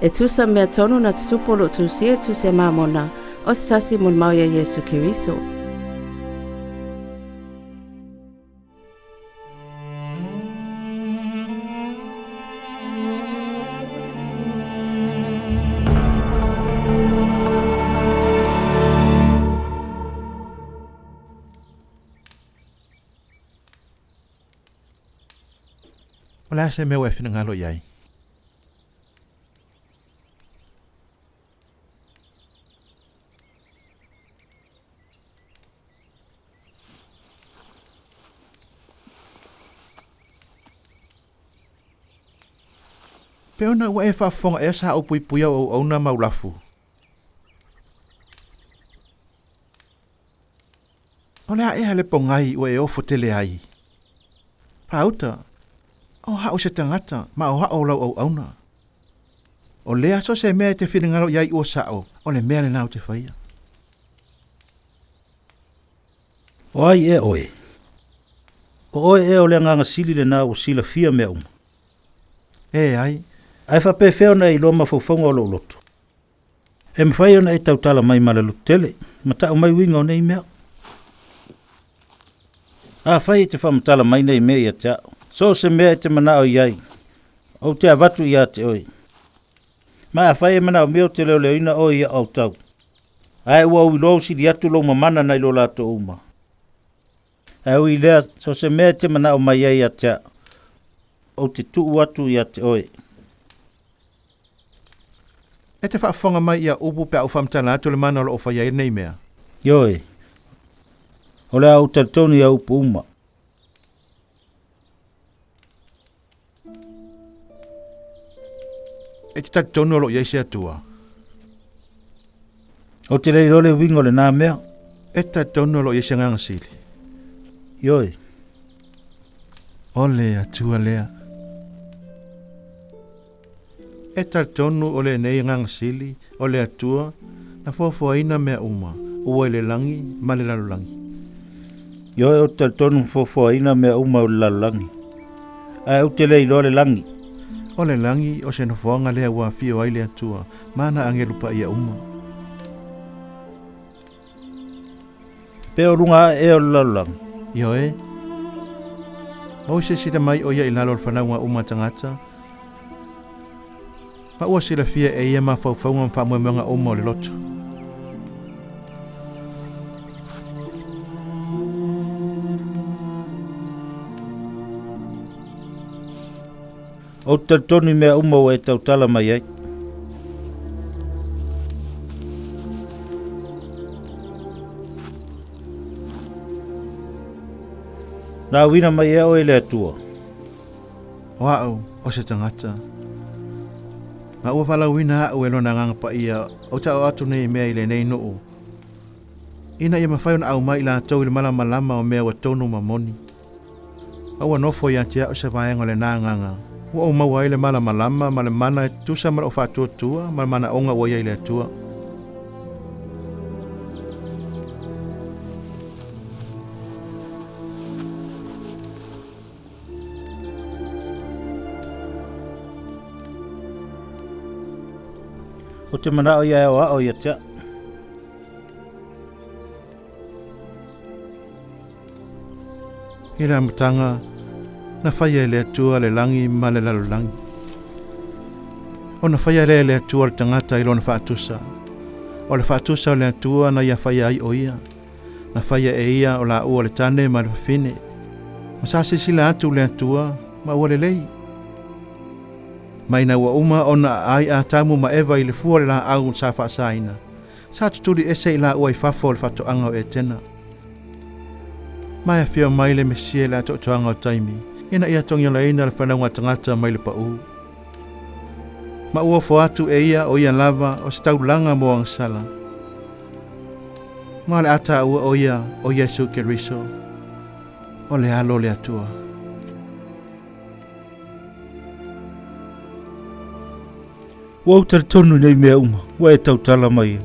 E tusa ma mea tonu na tutupu o lo o tusia i Tusi a Mamona, o se tasi molimau iā Iesu Keriso. O le a se mea ua e finagalo i ai? Pe ona ua e faafofoga ea sa ou puipuia au auauna ma au lafu? O le a ea le pogai ua e ofo tele ai? Pauta, o hao se tagata ma o hao lau auauna. O lea so se mea e te finagalo i ai ua sao, o le mea lena ou te faia. O ai ea oe? O oe ea o le Agaga Sili lena ua silafia mea uma? E ai. Ae faapefea ona e iloa mafaufauga o lou loto? E mafai ona e tautala mai ma le loto tele, ma tau mai uiga o nei mea. Afai e te faamatala mai nei mea ia te au, so o se mea e te manao i ai, ou te avatu ia te oe. Ma afai e manaomia ou te leoleoina oe i au autau, ae ua ou iloa ua sili atu lou mamana nai lo latou uma. Ae ui i lea, so o se mea e te manao mai ai ia te au, ou te tuu atu ia te oe. E te faafofoga mai ia upu pe a ou faamatala atu le mana o lo o faia ai lenei mea. Ioe, o le a ou talitonu ia upu uma. E te talitonu o lo o i ai se Atua? Ou te le iloa le uiga o lena mea. E te talitonu o lo o i ai se Agaga Sili? Ioe. O le Atua lea. E talitonu o lenei Agaga Sili o le Atua na foafoaina mea uma, ua i le lagi ma le lalolagi. Ioe, ou te talitonu na foafoaina mea uma o le lalolagi, ae ou te le iloa le lagi. O le lagi o se nofoaga lea ua afio ai le Atua ma ana agelu paia uma. Pe o luga ae ea o le lalolagi? Ioe. Ma ua silasila mai o ia i lalo o le fanauga uma a tagata, ma ua silafia e ia mafaufauga ma faamoemoega uma o le loto. Ou te talitonu i mea uma ua e tautala mai ai. Na auina mai ea oe e le Atua? O au, o se tagata. Ma ua valaauina au e Lona Agaga Paia ou te aoao atu nei mea i lenei nuu, ina ia mafai ona aumai i latou i le malamalama o mea ua tonu ma moni. Ma ua nofo ia te au se vaega o lena agaga, ua ou maua ai le malamalama ma le mana e tusa ma lou faatuatua ma le manaoga ua i ai i le Atua. Ou te manao ia e aoao ia te au. I le amataga, na faia e le Atua le lagi ma le lalolagi. Ona faia lea e le Atua le tagata i lona faatusa. O le faatusa o le Atua na ia faia ai o ia. Na faia e ia o laua le tane ma le fafine. Ma sa silasila atu le Atua ma ua lelei. Ma ina ua uma ona aai Atamu ma Eva i le fua o le laau sa faasaina, sa tutuli ese i laua i fafo o le faatoaga o Etena. Ma e afio mai le Mesia i le atoatoaga o taimi, ina ia togiolaina le fanauga tagata mai le paū. Ma ua ofo atu e ia o ia lava o se taulaga mo agasala. Ma o le a taua o ia o Iesu Keriso, o le Alo o le Atua. Ua ou talitonu i nei mea uma, ua e tautala mai ai.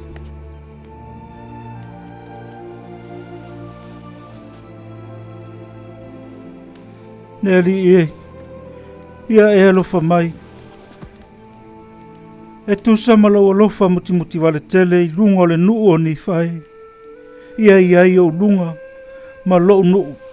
Le Alii e, ia e alofa mai. E tusa ma lou alofa mutimuti vale tele i luga o le nuu o Nifai. Ia i ai ou luga ma lou nuu.